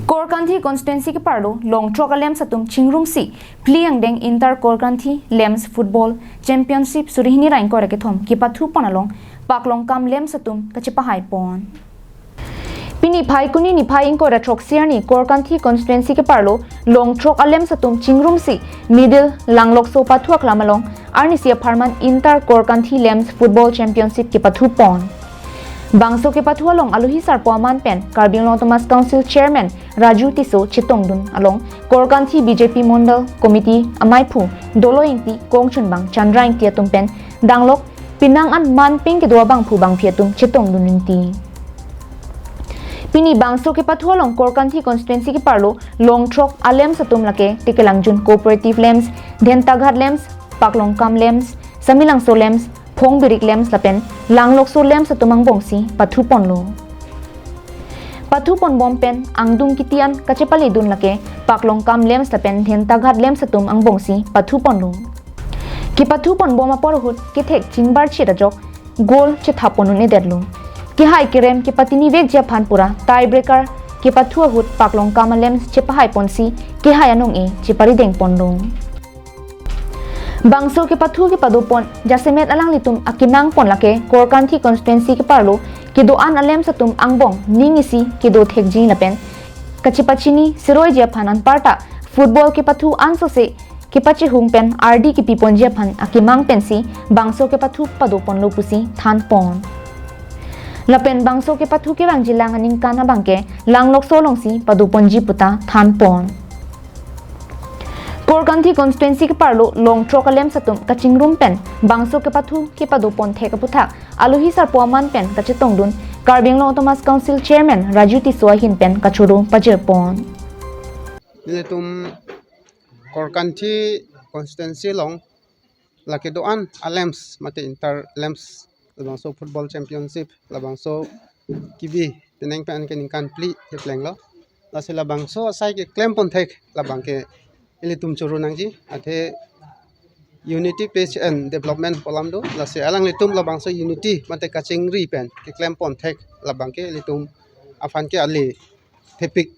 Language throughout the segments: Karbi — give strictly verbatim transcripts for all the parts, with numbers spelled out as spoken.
Korkanthi constituency keparlo long throk a-LAMPS atum chingrumsi phli angdeng Inter Korkanthi LAMPS Football Championship suri hini ra ingkoi ra kethom kepathu pon along paklongkam LAMPS atum kachepahai pon. Pini Phaikuni niphai ingkoi ra throksi arni Korkanthi constituency keparlo long throk a-LAMPS atum chingrumsi middle Langlokso pathu aklam along arnisi apharman Inter Korkanthi LAMPS Football Championship kepathu pon. Bangso kepathu along alohi sarpo aman pen Karbi Anglong Autonomous Council Chairman Raju Tisso chetongdun along Korkanthi B J P Mondal Committee amaiphu Dolo Ingti, kongchunbang Chandra Ingti atum pen danglok penang an manpeng kedo abangphu bangphi atum chetongdun rinti. Pini bangso kepathu along Korkanthi constituency keparlo long throk a-LAMPS atum lake Tekelangjun Cooperative LAMPS, Dhentaghat LAMPS, Paklongkam LAMPS, Samelangso LAMPS, Phongbirik LAMPS lapen Langlokso LAMPS atum angbongsi pathu ponlo. Pathu ponbom pen angdung kiti an kachepaledun lake Paklongkam LAMPS lapen Dhentaghat LAMPS atum angbongsi pathu ponlo. Kepathu ponbom apor ahut kethek chingbarchit ajok goal chethap pon un-edetlo. Kehai kerem kepatini vekji aphan pura tie breaker kepathu ahut Paklongkam a-LAMPS chepahai ponsi kehai anong-e cheparideng ponlo. Bangso kepathu kepado pon jasemet alanglitum akemang pon lake Korkanthi constituency keparlo kedo-an a-LAMPS atum angbong ning isi kedo thekji lapen kachepachini seroiji aphan anparta football kepathu ansose kepachihung pen ardi kepi ponji aphan akemang pensi bangso kepathu pado ponlo pusi than pon. Lapen bangso kepathu kevangjilang aningkan abangke Langlokso alongsi pado ponji puta than pon. Korkanthi constituency keparlo long throk a-LAMPS atum kachingrum pen bangso kepathu kepado pon thek aputhak alohi sarpo aman pen kachetongdun Karbi Anglong Autonomous Council Chairman Raju Tisso ahin pen kachoro pajir pon. Nelitum Korkanthi constituency along lake do-an a-LAMPS mate Inter LAMPS labangso football championship labangso kebi teneng pen ke ningkan phli keplenglo. Lasi labangso asai keklem pon thek labangke ilitum choro nangji, athe unity, peace and development pu alam do. Lasi alanglitum labangso unity mate kachingri pen keklem pon thek labangke ilitum aphan ke ale thepik.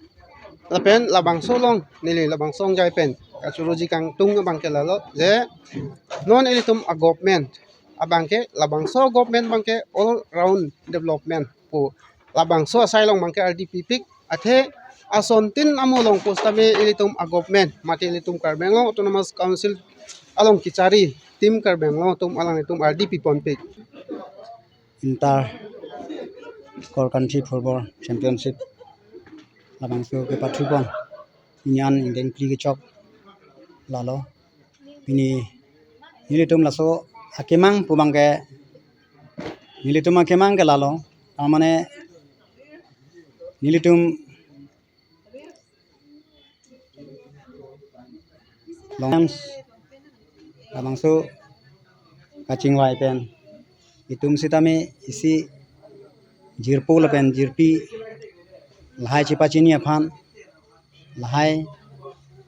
Lapen labangso along neli labangso angjai pen kachoroji kangtung abangke lalo je non ilitum a-government abangke labangso government abangke all round development pu labangso asai along abangke ardi pipik, athe asontin amo along pusitame ilitum a-government mate ilitum Karbi Anglong Autonomous Council along kechari Team Karbi Anglong atum alanglitum ardi piponpik. Inter Korkanthi Football Championship labangso kepathu pon. Pini an ingdeng phli kechok lalo. Pini nelitum laso akemang pu abangke, nelitum akemang ke lalo. Tamane nelitum long labangso kachingvai pen itum sitame isi jirpo lapen jirpi lahai chepachini aphan, lahai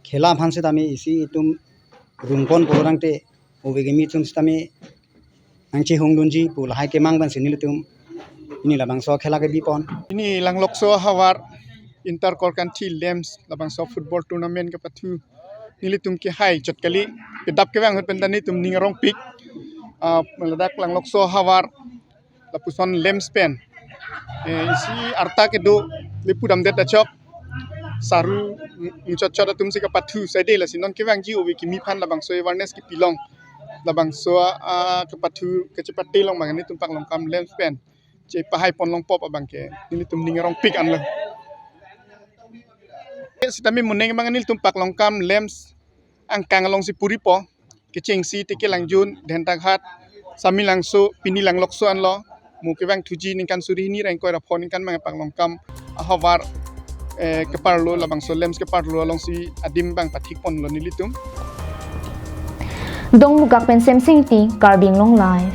khela aphan sitame isi itum rungpon pulotangte ove kimi atum sitame nangchehungdunji pu lahai kemang pensi nelitum pini labangso khela kebi pon. Pini Langlokso ahavar Inter Korkanthi LAMPS labangso football tournament kepathu nelitum kehai chot kali, kedap kevang ahut pen ta nelitum ning arongpik. Ah, ladak Langlokso ahavar lapuson LAMPS pen, eh, isi arta kedo le pudamdet achok saru muchot chot atum si kepathu sede, lasi non kevangji ove kimi aphan labangso awareness kepilong labangso, ah, kepathu kachepate along abang nelitum Paklongkam LAMPS pen chepahai pon long pop abangke nelitum ning arongpik anlo. Sitame moning abang nelitum Paklongkam LAMPS angkang alongsi puripo, kechengsi Tekelangjun, Dhentaghat, Samelangso, pini Langlokso anlo, mo kevangthuji ningkan suri hini ra ingkoi ra pho ningkan abang Paklongkam ahavar, eh, keparlo labangso LAMPS keparlo alongsi adim abang pathik ponlo nelitum. Dongmukak pen Semsing Ingti, Karbi Anglong Live.